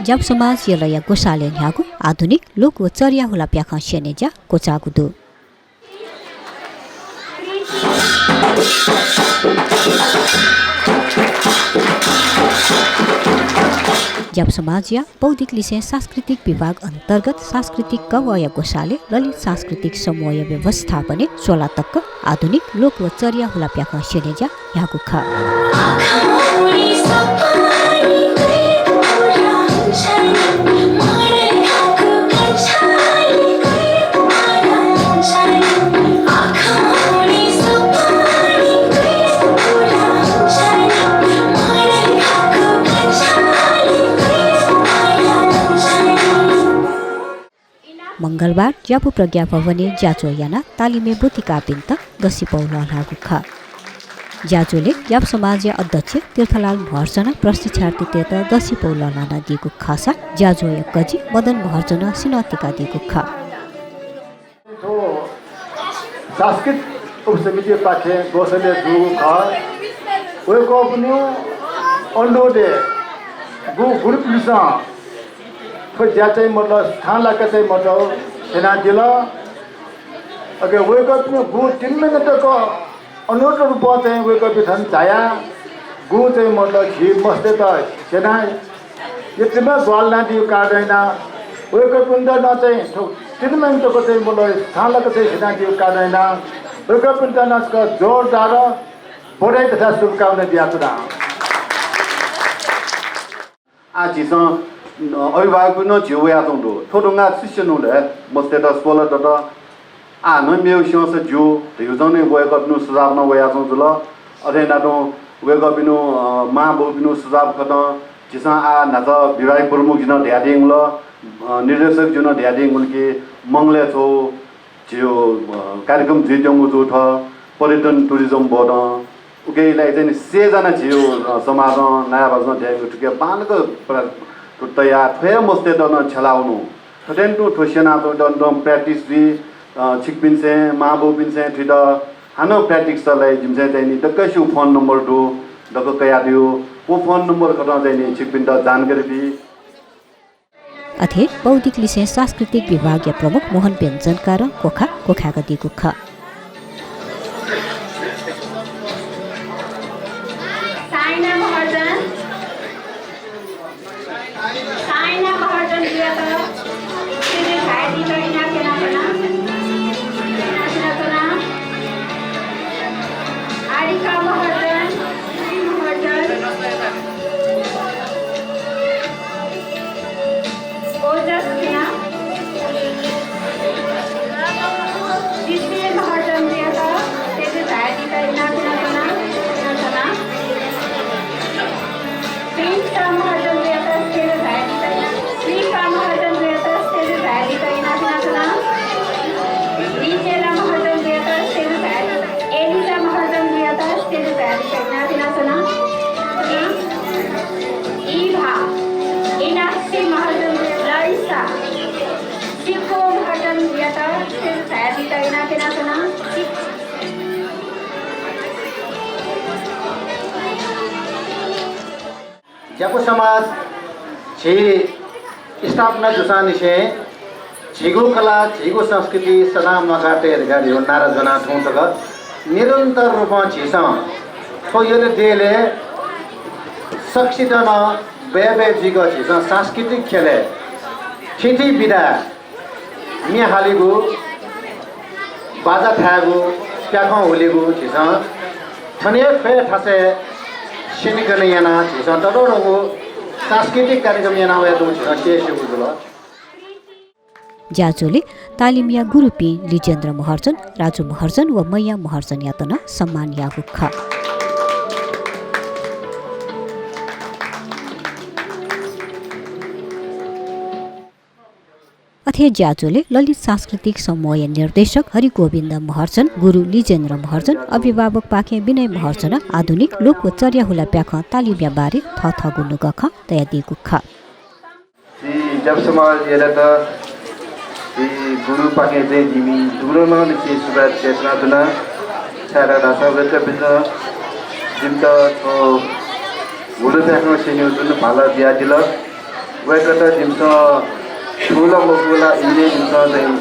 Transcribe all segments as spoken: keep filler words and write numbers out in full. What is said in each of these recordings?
ज्यापु समाज यलया ग्वसालय् न्ह्याःगु आधुनिक लोक व चर्या हुला प्याखं स्यनेज्या क्वचाःगु दु। ज्यापु समाजया बौद्धिक लिसें सांस्कृतिक विभाग अन्तर्गत सांस्कृतिक कवःया ग्वसालय् ललित सांस्कृतिक समूहया व्यवस्थापनय् स्वला तक आधुनिक लोक व चर्या हुला प्याखं स्यनेज्या न्ह्याःगु खः। मंगलबार ज्यापु प्रज्ञा भवनय् ज्याझ्वः यानाः तालिमय् ब्वति काःपिन्त दसिपौ लःल्हाःगु खः। ज्याझ्वलय् ज्यापु समाजया अध्यक्ष तीर्थलाल महर्जनं प्रशिक्षार्थीतय्त दसिपौ लःल्हानादीगु खःसा ज्याझ्वःया कजि मदन महर्जनं सिन्हः तिकादीगु खः। थ्व सांस्कृतिक उपसमितिपाखें ग्वसालय् जूगु खः। वय्कःपिनिगु अनुरोधय् गु गुरुपिन्सं थ्व ज्या चाहिँ मतलब स्थान लाक चाहिँ मतलब स्यनादिल। अके वय्कःपिनिगु तिनिम्ह तक अनुरोध रूपं चाहिँ वय्कःपिं थन झायाः गु चाहिँ मतलब झी मस्तय्त स्यनाः यतिम्ह ग्वाहालि यानादीगु कारणं यानाः वय्कःपिन्त नं चाहिँ थ्व तिनिम्ह तक चाहिँ मतलब स्थान लाक चाहिँ स्यनादीगु कारणं यानाः वय्कःपिन्त नं छकः जोरदार बधाई तथा शुभकामना बियाच्वना। आः झीसं, अ, अभिभावकपिं नं झीगु वयाच्वंगु दु। थ्व धुंकाः छु स्यनेगु ले, मस्तय्त स्वला दत। आः नं मेगु स्यंसा ज्यू धइगु नं वय्कःपिनिगु सुझाव नं वयाच्वंगु जुल। अथे यानाः तुं वय्कःपिनिगु, अ, मां बौपिनिगु सुझाव कथं झीसं आः न्हाचः विभागीय प्रमुखजुं नं धयादीगुल, अ, निर्देशकजुं नं धयादीगुल कि मंगलय् छगू झीगु, अ, कार्यक्रम जुइत्यंगु जूगु थ्व पर्यटन tourism board-ं उकिया लागि चाहिँ नि सय् जना झीगु, अ, समाजं नायःबाजुं धयादीगु थुकी बांलाक प्र-, तयाः थ्व हे मस्तय्त नं छ्यलावनेगु। थथे यानाः तुं थ्व स्यनाच्वंगु दु, practice जुइ, अ, छिकपिन्सं, मां बौपिन्सं थुइत हानं practice यायेत जिमिसं चाहिँ नि दक्वसिगु phone number दु, दक्व कयादीगु। व phone number कथं चाहिँ नि छिकपिन्त जानकारी बी। अथे बौद्धिक लिसें सांस्कृतिक विभागया प्रमुख मोहन व्यञ्जनकारं क्वखा क्वखाय्कादीगु खः। साइना महर्जन, साइना महर्जनजुयात स्टेजय् झायादीत इनाप यानाच्वना। इनाप यानाच्वना। आरिका महर्जन, महर्जन। ओजस खिना। विश्व महर्जनजुयात स्टेजय् झायादीत इनाप यानाच्वना। प्रिन्सा महर्जनजुयात स्टेजय् झायादीत इनाप। प्रिन्सा महर्जनजुयात स्टेजय् झायादीत इनाप यानाच्वना। रिन्येला महर्जनजुयात स्टेजय् झायादीत। एलिसा महर्जनजुयात स्टेजय् झायादीत इनाप यानाच्वना। इभा, इनाक्सी महर्जन, लरिसा, सिक्को महर्जनजुयात स्टेजय् झायादीत इनाप यानाच्वना। ज्यापु समाज झी स्थापना जूसांनिसें झीगु कला, झीगु संस्कृति सदां म्वाकातये धकाः झीगु नारा ज्वनाः थौं तक निरन्तर रूपं झीसं थ्व यल देय्लय् सकसित नं बय्बय् जुइक झीसं सांस्कृतिक ख्यलय् थीथी विधा म्ये हालेगु, बाजा थायेगु, प्याखं हुलेगु झीसं थन हे ख्वय् थासय् स्यनेकने यानाः झीसं ततःधंगु सांस्कृतिक कार्यक्रम याना वयाच्वंगु झीसं स्यू जुल। ज्याझ्वलय् तालिमया गुरुपिं लिजेन्द्र महर्जन, राजु महर्जन व मैया महर्जनयात नं सम्मान याःगु खः। अथे ज्याझ्वलय् ललित सांस्कृतिक समूहया निर्देशक हरिगोविन्द महर्जन, गुरु लिजेन्द्र महर्जन, अभिभावकपाखें विनय महर्जनं आधुनिक लोक व चर्या हुला प्याखं तालिमया बारे थःथःगु नुगः खँ तयादीगु खः। झी ज्यापु समाज यलयात झी गुरुपाखें चाहिँ जिमि दुनुगलंनिसें सुभाय् देछानाच्वना। छाय्धाःसा वय्कःपिन्सं जिमित थ्व हुला प्याखं स्यनेगु जुन भाला बियादिल। वय्‌कःयात जिमिसं थुल मफुला इलय् जिमिसं चाहिँ,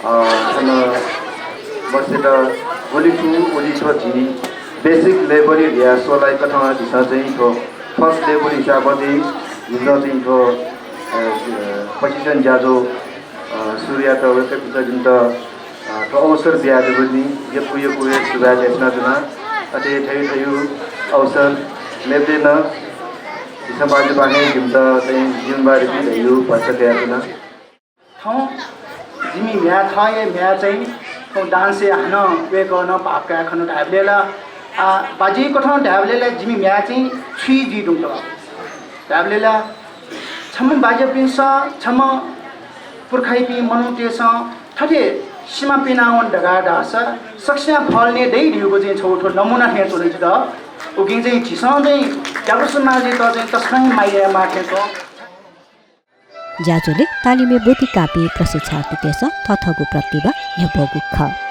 अ, थन मस्यत गुलि थु, उलि थ्व झी basic level-य् ल्ह्वया स्वलाइकथं झीसं चाहिँ थ्व first level हिसाबं चाहिँ जिमिसं चाहिँ थ्व, अ, प्रशिक्षण ज्याझ्वः, अ, सुरु यात। वय्‌कःपिन्त जिमित अ, थ्व अवसर बियादीगुलिं यक्व यक्व हे सुभाय् देछानाच्वना। अथे थ्व थ्व अवसर मेपिं नं झीसं बाजुपाखें जिमित चाहिँ जिम्मेवारी बी धयागु भचा कयाच्वना। थौं जिमि म्ह्याय्, थःगु म्ह्याय् चाहिँ थौं dance-य् हानं वय्‌कलं भाग काये खन धायेबलय् ला, आ, बाज्याकथं धायेबलय् ला जिमि म्ह्याय् चाहिँ छुइ जुइ धुंकल धायेबलय् ला छम्ह बाज्यापिन्सं, छम्ह पुर्खाइपिं मनूतय्‌सं थथे सिमा पिनावन धकाः धाःसा सकसियां फल नये दइ धइगु चाहिँ छगू थ्व नमूना थें च्वनी जितः। उकिं चाहिँ झीसं चाहिँ त्यागु समाजयात चाहिँ तसकं हे माया यायेमाः थें च्वं। ज्याझ्वलय् तालिमय् ब्वति काःपिं प्रशिक्षार्थीतय्‌सं थःथःगु प्रतिभा न्ह्यब्वःगु खः।